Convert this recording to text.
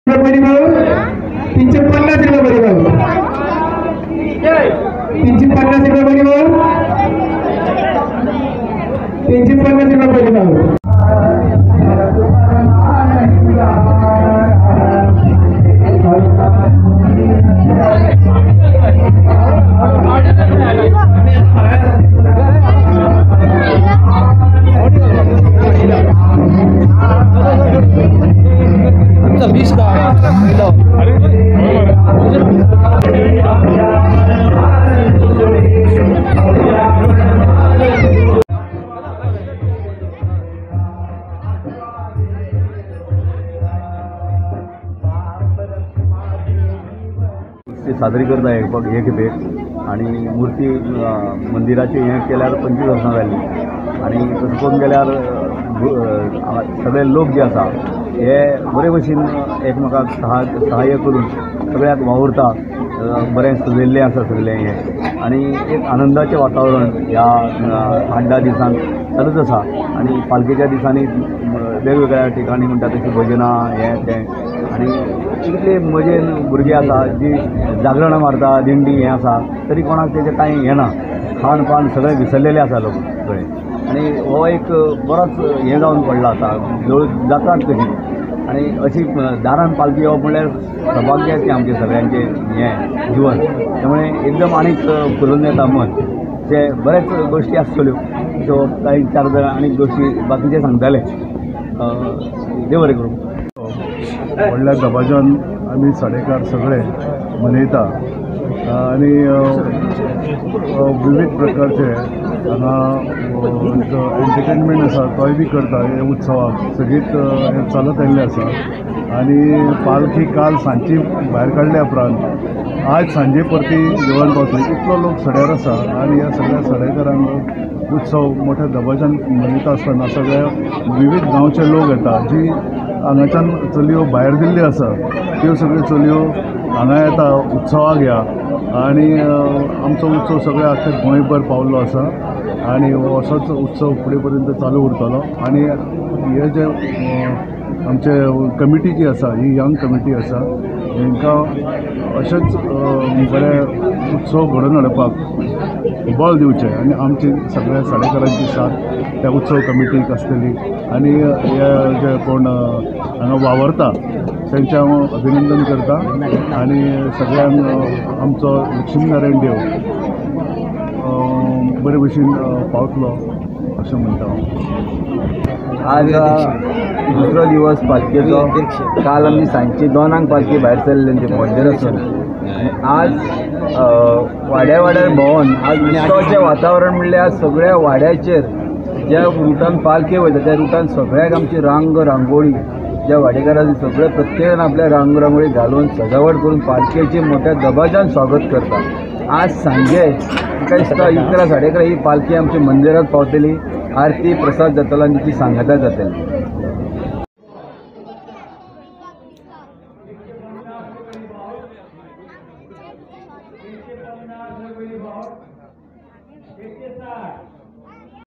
350 रुपये बरी भाऊ, 350 रुपये बरी भाऊ, 350 रुपये बरी भाऊ। सादरी करता हे खेपेक आनी मूर्ती मंदिराचे हें केल्यार 25 वर्सां जालीं आनी तशें पळोवंक गेल्यार सगळे लोक जे आसा हे बरे भशेन एकमेकाक सहाय्य करून सगळ्याक वावुरता, बरें सजयल्लें आसा सगळें हें आनी एक आनंदाचें वातावरण ह्या 8-10 दिसांक चालूच आसा आनी पालखेच्या दिसांनी वेगवेगळ्या ठिकाणी म्हणटा तशीं भजनां हें तें आनी इतले मजेन भुरगीं आसा जी जागरणां मारता, दिंडी हें आसा तरी कोणाक तेजें कांय हें ना, खाण पान सगळें विसरलेलें आसा लोक सगळे आनी हो एक बरोच हें जावन पडला आतां जवळ जात्राच कशी आनी अशी दारान पालखी येवप म्हणल्यार सौभाग्याचें आमचें सगळ्यांचें हें जीवन, त्यामुळे एकदम आनीक फुलून येता मन. ते बरेच गोश्टी आसतल्यो सो कांय 4 जाणां आनीक गोश्टी बाकीचे सांगताले. देव बरें करूं. व्हडल्या दबाज्यान आमी सडेकार सगळे मनयता आनी विविध प्रकारचे हांगा एंटरटेनमेंट आसा तोय बी करता. हे उत्सवाक सगळीत हें चालत आयिल्लें आसा आनी पालखी काल सांजची भायर काडल्या उपरांत आज सांजे परती देवळान पावतली. इतलो लोक सड्यार आसा आनी ह्या सगळ्या सडेकारांक उत्सव मोठ्या दबाज्यान मनयता आसतना सगळ्या विविध गांवचे लोक येता. जी हांगाच्यान चलयो भायर दिल्ल्यो आसा त्यो सगळ्यो चलयो हांगा येता उत्सवाक ह्या आनी आमचो उत्सव सगळ्या आख्या गोंयभर पावल्लो आसा आनी हो असोच उत्सव फुडें पर्यंत चालू उरतलो. आनी हे जे आमचे कमिटी जी आसा ही यंग कमिटी आसा हेंकां अशेंच बरे उत्सव घडोवन हाडपाक बळ दिवचें आनी आमची सगळ्या सडेकारांची साथ त्या उत्सव कमिटीक आसतली आनी हे जे कोण हांगा वावरता तेंचें हांव अभिनंदन करता आनी सगळ्यांक आमचो लक्ष्मीनारायण देव बरे भशेन पावतलो अशें म्हणटा हांव. आज दुसरो दिवस पालखेचो. काल आमी सांजची 2 पालखी भायर सरलेली मंदिरासून. आज वाड्या वाड्यार भोंवन आज उत्सवाचें वातावरण म्हणल्यार सगळ्या वाड्याचेर ज्या रुटान पालखी वयता त्या रुटान सगळ्याक आमची रांग रांगोळी ज्या वाडेकारांनी सगळे प्रत्येकान आपल्या रांग रांगोळी घालून सजावट करून पालखेची मोठ्या दबाज्यान स्वागत करता. आज सांजे म्हाका दिसता 11 साडे 11 ही पालखी आमच्या मंदिरात पावतली, आरती प्रसाद जातलो आनी तिची सांगाता जातली. 350 रुपये.